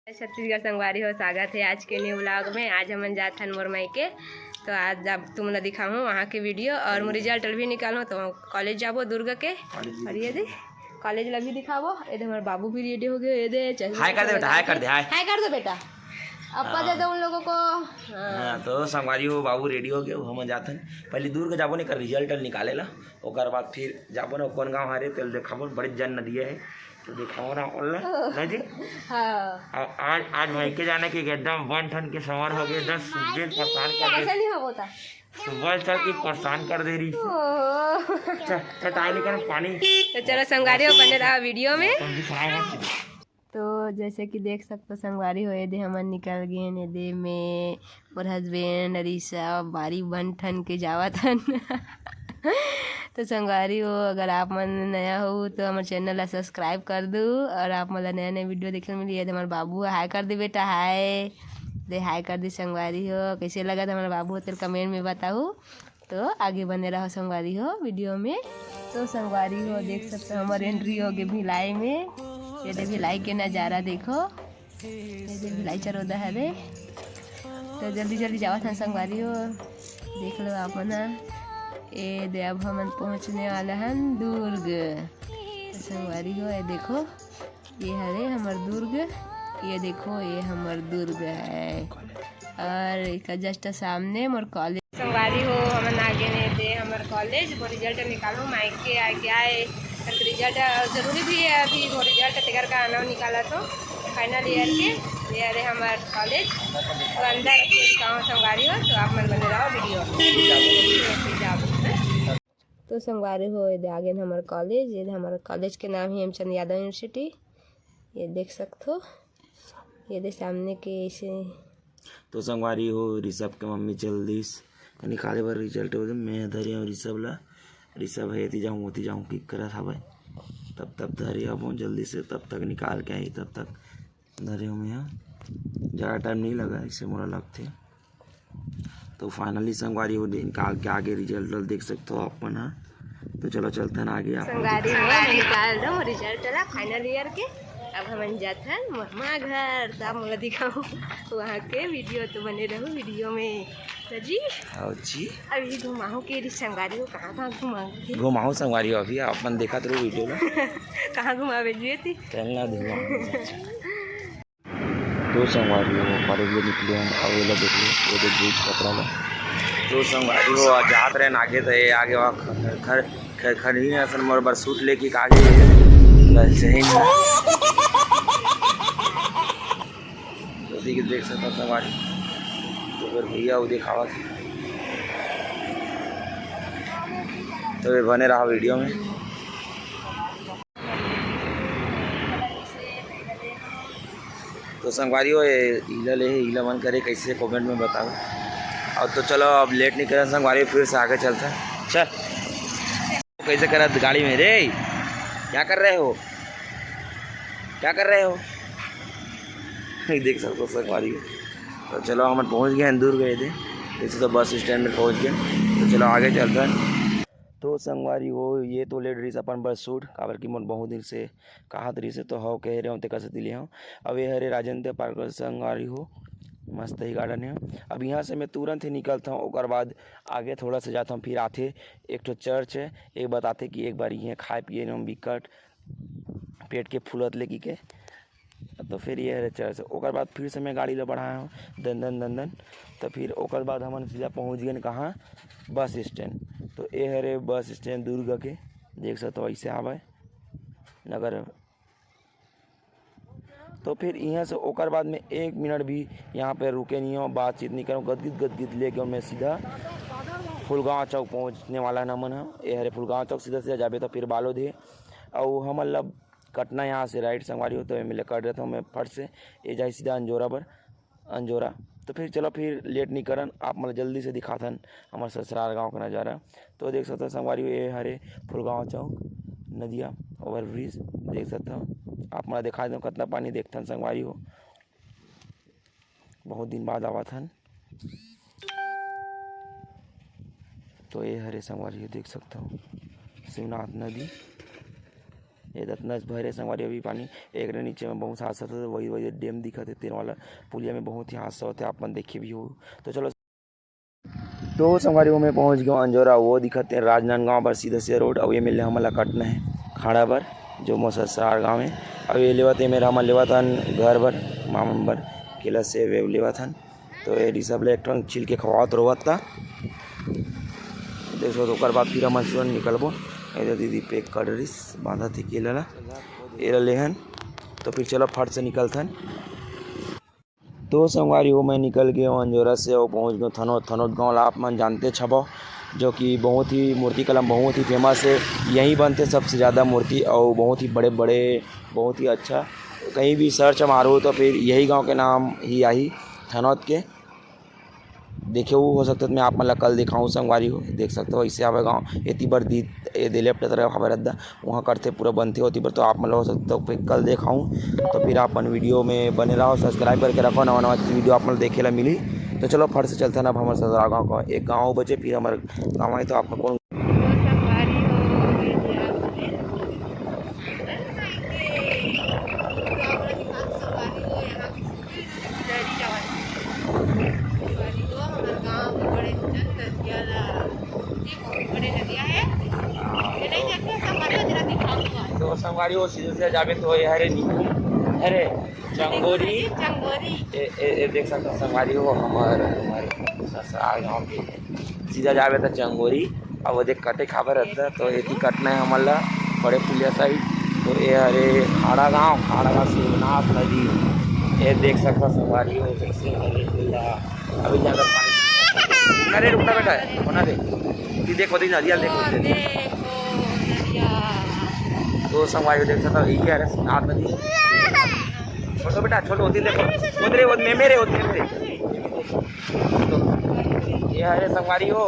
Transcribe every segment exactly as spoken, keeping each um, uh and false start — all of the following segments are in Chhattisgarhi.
छत्तीसगढ़ संगवारी हो, स्वागत है आज के न्यू व्लॉग में। आज हमन जात हन मोर मायके, तो आज आप तुम ला दिखाहूँ वहाँ के वीडियो और मोर रिजल्ट भी निकालूँ, तो कॉलेज जाबो दुर्ग के। और ये दे कॉलेज ला भी दिखाबो। ये दे हमारे बाबू भी रेडी हो गए। ये दे चश्मा हाय कर दे बेटा, हाय कर दे, हाय। हाय कर दो बेटा, अप्पा दे दो उन लोगों को। हाँ। हाँ, तो संगवारी हो, बाबू रेडी हो गए, हमन जात हन। पहले दुर्ग जाबो नहीं कर रिजल्ट निकाले ला, ओकर बाद फिर जाबो ना कौन गाँव हरे, तेल देखाबो, बड़े जन नदिया है। तो दिखाओ ना, बोल ना, नहीं जी? हाँ। आ-, आज, आज मायके जाने के एकदम बन ठन के सवार हो गए, एकदम सुबह परेशान कर दे। ऐसा नहीं हो होता। सुबह चल के परेशान कर दे रही। ओह। चल, चल, ताई लेकर पानी। तो चलो संगवारी हो, बने रहा वीडियो में। तुम भी खराब हो। तो जैसे कि देख सकते हो संगवारी हो, ये दे हमन निकल गए हैं, ये दे में मोर हस्बैंड, ऋषभ, बारी बन ठन के जावत हन। तो संगवारी हो, अगर आप मन नया हो तो हमर चैनल ला सब्सक्राइब कर दू और आप मन ला नया नया वीडियो देखे मिली। ये दे हमर बाबू है, हाय कर दे बेटा, हाय दे, हाय कर दे संगवारी हो। कैसे लगत हमर बाबू हो तेल कमेंट में बताऊ। तो आगे बने रहो संगवारी हो वीडियो में। तो संगवारी हो देख सकते हो हमर एंट्री हो गए भिलाई में। ये दे भिलाई के नज़ारा देखो। ये दे भिलाई चरोदा हरे। तो जल्दी जल्दी जावत हन संगवारी हो। देख लो आप मन ह। ए दे अब हमन पहुँचने वाला हन दुर्ग। तो संगवारी हो, ये देखो, ये हरे हमर दुर्ग। ये देखो, ये हमर दुर्ग है। और इसका जस्ट सामने मोर कॉलेज। संगवारी हो, हमन आगे ने दे हमर कॉलेज, वो रिजल्ट निकालू, मायके आगे आए, तब रिजल्ट जरूरी भी है अभी, वो रिजल्ट तेकर का आना निकाला तो फाइनल ईयर के, ये हरे हमर कॉलेज। तो अंदर कुछ गाँव संगवारी हो, तो आप मन बने रहो वीडियो में। तो संगवारी हो, ये दे आगे हमर कॉलेज, ये दे हमर कॉलेज के नाम है हेमचंद यादव यूनिवर्सिटी। ये देख सकथो, ये दे सामने के ऐसे। तो संगवारी हो, ऋषभ के मम्मी चल दिस निकाले बर रिजल्ट। वो मैं धरे हूँ ऋषभ ला, ऋषभ है एती जाऊँ ओती जाऊँ की करत हवय। तब तक धरे हवं जल्दी से, तब तक निकाल के आई, तब तक धरे हूँ मैं। ज़्यादा टाइम नहीं लगा, इसे मोला लगथे। तो फाइनली संगवारी हो निकाल के आगे रिजल्ट ल देख सकते हो अपन ह। तो चलो चलते हैं आगे आप। संगवारी हो निकाल दो रिजल्ट ला फाइनल ईयर के। अब हमन जाथन ममा घर, तब मोला दिखाऊँ वहाँ के वीडियो। तो बने रहो वीडियो में। तो जी, हाँ जी। अभी घुमाऊँ के री संगवारी हो, कहाँ कहाँ घुमाऊँ के? घुमाऊँ संगवारी हो, अभी अपन देखत रहो वीडियो ला। कहाँ घुमावे जी थी? चलना घुमाऊँ। तो संगवारी हो, कॉलेज ले निकले हम, अब ये ला देख लो, ये देख ब्रिज कपड़ा ला। तो संगवारी हो, जात रहे आगे, तो ये आगे वहाँ खर, खर, खर, खर ही नहीं, असल मोर बर सूट लेके आगे, बस यही नहीं। तो देख, देख सकता संगवारी, तो फिर भैया वो दिखावा थी। तो ये बने रहा वीडियो में। तो संगवारी हो, ये इला ले हे, इला मन करे कैसे, कमेंट में बताओ। और तो चलो, अब लेट नहीं करें संगवारी, फिर से आगे चलते हैं। चल, कैसे करा गाड़ी में रे, क्या कर रहे हो, क्या कर रहे हो? देख सकते हो संगवारी हो। तो चलो, हम पहुँच गए हैं, दूर गए थे, जैसे तो बस स्टैंड में पहुँच गए। तो चलो, आगे चलते हैं। तो संगवारी हो, ये तो ले डरिस अपन बर सूट, काबर कि मोर बहुत दिन से काहत रहिस हे, तो हव कहे रहे हव, तेकर सेती ले हव। अब ये हरे राजेंद्र पार्क संगवारी हो, मस्त ही गार्डन है। अब यहाँ से मैं तुरंत ही निकलता हूँ, ओकर बाद आगे थोड़ा सा जाता हूँ, फिर आथे एक ठो चर्च है, ये बताथे कि एक बार यहाँ खाए पिए न बिकट पेट के फूलत ले की के। तो फिर ये हरे चर्च, ओकर बाद फिर से मैं गाड़ी ला बढ़ाया हूँ दन दन दन दन। तो फिर ओकर बाद हमन सीधा पहुँच गए कहाँ, बस स्टैंड। तो ये हरे बस स्टैंड दुर्ग के, देख सकते हो ऐसे आवे नगर। तो फिर यहाँ से ओकर बाद में एक मिनट भी यहाँ पे रुके नहीं हो, बातचीत नहीं करो, गदगिद गदगिद लेके मैं सीधा फुलगांव चौक पहुँचने वाला ना मन है। ये हरे फुलगांव चौक सीधा सीधा जाबे तो फिर बालोद है। और हमन ला कटना यहाँ से राइट संगवारी हो, तो मैं कट देता हूँ मैं फट से, ये जाए सीधा अंजोरा पर, अंजोरा। तो फिर चलो, फिर लेट नहीं करन, आप मतलब जल्दी से दिखाथन हमारे ससुराल गाँव का नज़ारा। तो देख सकते हो संगवारी हो, ये हरे फुलगांव चौक नदिया ओवर ब्रिज देख सकते हो, आप मतलब दिखा दो कितना पानी देखथन संगवारी हो, बहुत दिन बाद आवाथन। तो ये हरे संगवारी हो, देख सकते हो शिवनाथ नदी। ये दतना भरे संगवारी अभी पानी। एक नीचे में बहुत हादसा होता है, वही वही डैम दिखत है, तेन वाला पुलिया में बहुत ही हादसा होता है, आप मन देखे भी हो। तो चलो, तो संगवारी, मैं पहुंच गया अंजोरा, वो दिखत है राजनांदगांव बर सीधा सीधा रोड। अब ये मेले हमन ला कटना है खाड़ा बर, जो मोर ससुराल गाँव है। अब ये लेवत है मेरा, हमन लेवत हन घर बर, मामन बर केला सेब वेब लेवत हन। तो ये सब ले एक ठन छील के खवात रोवत था। देखो, तो ओकर बाद फिर हमन तुरंत निकलबो। ये दीदी पैक कर रिस, बांधा थे केला ला, एला लेहन। तो फिर चलो फट से निकलथन। तो संगवारी हो, मैं निकल गए हूँ अंजोरा से और पहुँच गए थनोद। थनोद गाँव ला आप मन जानते छबो, जो कि बहुत ही मूर्ति कला में बहुत ही फेमस है। यहीं बनते सबसे ज़्यादा मूर्ति और बहुत ही बड़े बड़े, बहुत ही अच्छा। कहीं भी सर्च मारो तो फिर यही गांव के नाम ही आही, थनोद के। देखे हो सकता है, मैं आप मन ला कल दिखाऊँ संगवारी हो, देख सकते हो ऐसे आवे गाँव। एती बर दी, ये दे लेफ्ट तरफ हवे रद्दा, वहाँ करते पूरा बनते होती बर, तो आप मन ला हो सकता है फिर कल दिखाऊँ। तो फिर आप मन वीडियो में बने रहो, सब्सक्राइब करके रखो, नवा नवा वीडियो आप मन ला देखे ला मिली। तो चलो फट से चलते ना, अब हमारे ससुराल गाँव का एक गाँव बचे, फिर हमारे गाँव आए तो आप मन कौन तो संगवारी हो, सीधे सीधे जाबे तो ये हरे नीकू, अरे चंगोरी। चंगोरी। ए, ए, ए, देख सकते हो संगवारी हो, हमार, हमार ससुराल गाँव के सीधा जाबे तो चंगोरी। अब वो देख कटे खाबर रहता, तो एती कटना है हमन ला बड़े पुलिया साइड। तो ये हरे खाड़ा गाँव, खाड़ा गाँव शिवनाथ नदी, ये देख सकता संगवारी हो कैसे हरे पूरा। अभी ज्यादा पानी, अरे रुकना बेटा, होना दे, ये देखो दी नदिया देखो। तो संगवारी हो देख सकता, ये क्या है शिवनाथ नदी। छोटो बेटा, छोटो होती देखो, उधरे वो मेरे होते मेरे। तो ये हरे संगवारी हो,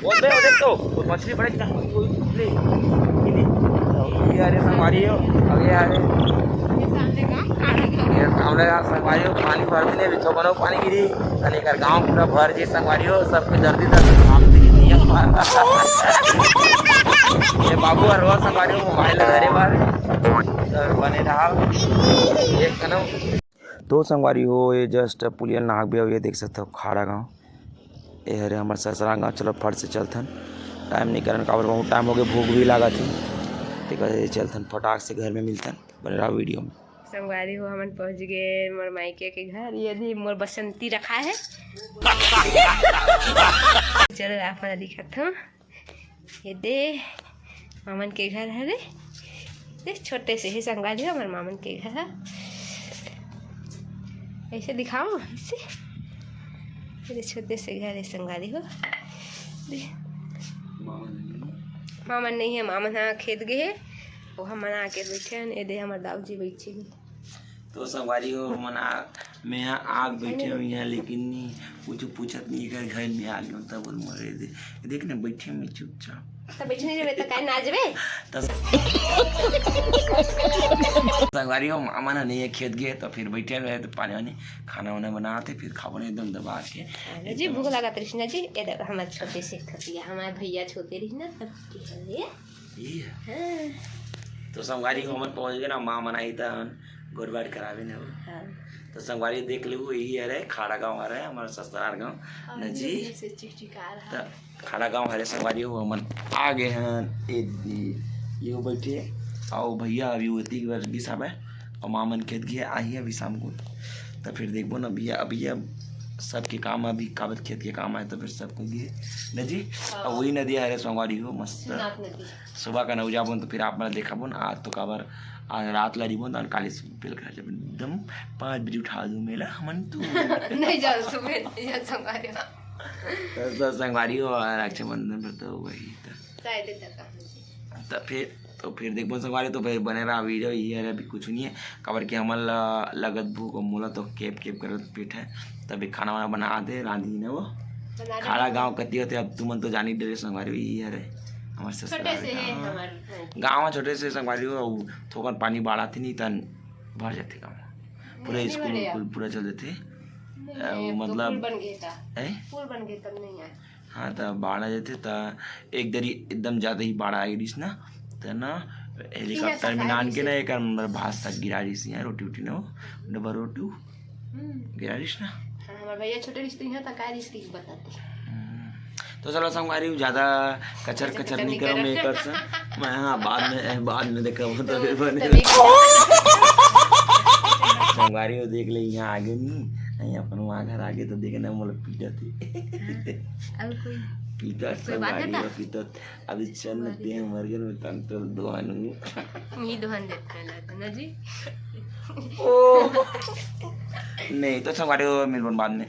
वो दे, वो देख तो, वो मछली बड़े कितना, वो मछली। ये हरे संगवारी हो, अब ये हरे, ये सामने यार संगवारी हो, पानी भर देने, बिछो बनो पानी गिरी, तने कर गाँव पूरा भर जी संगवारी हो, सबके जल्दी तक। ये बाबू हर रोज संगवारी हो, मोबाइल धरे बार, तो बने रहा, एक कनो। तो संगवारी हो, ये जस्ट पुलिया नाक भी, ये देख सकते हो खाड़ा गाँव। ये हरे हमारे ससुराल गाँव। चलो फट से चलथन, टाइम नहीं करन, काबर बहुत टाइम हो गए, भूख भी लागत है। ठीक है, चलथन फटाक से घर में मिलथन, बने रहो वीडियो में। संगवारी हो, हमन पहुँच गए मोर मायके के घर। ये दी मोर बसंती रखा है। चलो आप मन दिखात हूँ। ये दे मामन के घर हरे, दे छोटे से ही संगवारी हो, हमारे मामन के घर है। ऐसे दिखाओ, ऐसे। ये छोटे से घर है संगवारी हो। दे। मामन नहीं है, मामन हाँ खेत गए है, वो हम मना के बैठे हैं। ये दे हमारे दाऊ जी बैठे हैं। तो संगवारी हो, मन आ, मैं यहाँ आग बैठे हूँ यहाँ, लेकिन नहीं कुछ पूछत नहीं कर घर में आ गया तब बोल मरे दे। देख ना बैठे में चुपचाप। तो बैठे नहीं रहबे तो काहे ना आ जाबे? तो संगवारी हो, मामा ना नहीं है खेत गए, तो फिर बैठे रहे तो पानी वानी खाना वाना बनाते, फिर खाबो ना एकदम दबा के। हाँ जी, भूख लागत रही ना जी। ये देखो हमारे छोटे से खतिया, हमारे भैया छोटे रही ना तब के है ये। ये है। हाँ। तो संगवारी हो, हमन पहुँच गए ना, माँ मनाई तन गोठ बात करावे ने हो। हाँ। तो संगवारी देख लेबो, यही हरे खाड़ा गाँव हरे, हमारा ससुराल गाँव। हाँ, नजी। ये से चिकचिका रहा। तो खाड़ा गाँव हरे संगवारी हो, हमन आ गए हैं। ए दी, ये बैठे, आओ भैया, अभी वो तीन बार बीस आवे, और माँ मन खेत गए, आई है अभी शाम को। तो फिर देखबो ना भैया, अभी अब सबके काम अभी काबत खेत के काम आए, तो फिर सबको गए नदी। हाँ। और वही नदी हरे संगवारी हो, मस्त। शिवनाथ नदी। सुबह का नौ जाबो तो फिर आप मन देखाबो ना, आज तो काबर, आज रात ला रहिबो ना, काली सुबह पेल कर जब एकदम पाँच बजे उठा दो मेला हमन तो। नहीं जाओ सुबह, नहीं जाओ संगवारी हो। तो, तो संगवारी हो, और रक्षाबंधन पर तो वही तो। शायद तक। तो फिर, तो फिर देखबो संगवारी, तो फिर बने रहा वीडियो। ये हरे अभी कुछ नहीं है, काबर कि हमन ला लगत भूख और मोला तो केप केप करत पेट है, तभी खाना वाना बना दे, रांधी ने वो। बना दे। खाड़ा गाँव कती होते, अब तुमन तो जानी डरे संगवारी, ये हरे हमारे ससुराल छोटे से है गाँव। हमारे। गाँव छोटे से संगवारी हो, अउ थोकन पानी बाढ़ आथे नहीं तन भर जाथे गाँव, पूरा नहीं, नहीं स्कूल भरे। स्कूल पूरा चल जाथे। नहीं, अउ अब तो मतलब पुल बन गए था। हैं? पुल बन गए तब नहीं आए। हाँ, त बाढ़ आ जाथे, त एक दरी एकदम ज्यादा ही बाढ़ आ गिस ना, त ना हेलीकॉप्टर में नान के ना एक बार भात साग गिरा रही थी, रोटी उटी ना हो, डबल रोटी गिरा रही ना। हाँ, हमारे भैया छोटे रिश्ते हैं तो का रिश्ते की बताते। तो चलो संगवारी, ज्यादा कचर कचर नहीं करो मेकर से। मैं हाँ बाद में बाद में देखा वो तो फिर बने। संगवारी वो देख ले, यहाँ आगे नहीं, नहीं अपन वहाँ घर आगे तो देखे ना, मोला पीटा थे। अब कोई पीटा कोई बात है संगवारी ना? वो पीटा। अभी चल ते हैं मर गए, मैं तन तो दुआन हूँ। मी दुहन देते हैं ना जी। नहीं तो संगवारी वो मिलबन बाद में।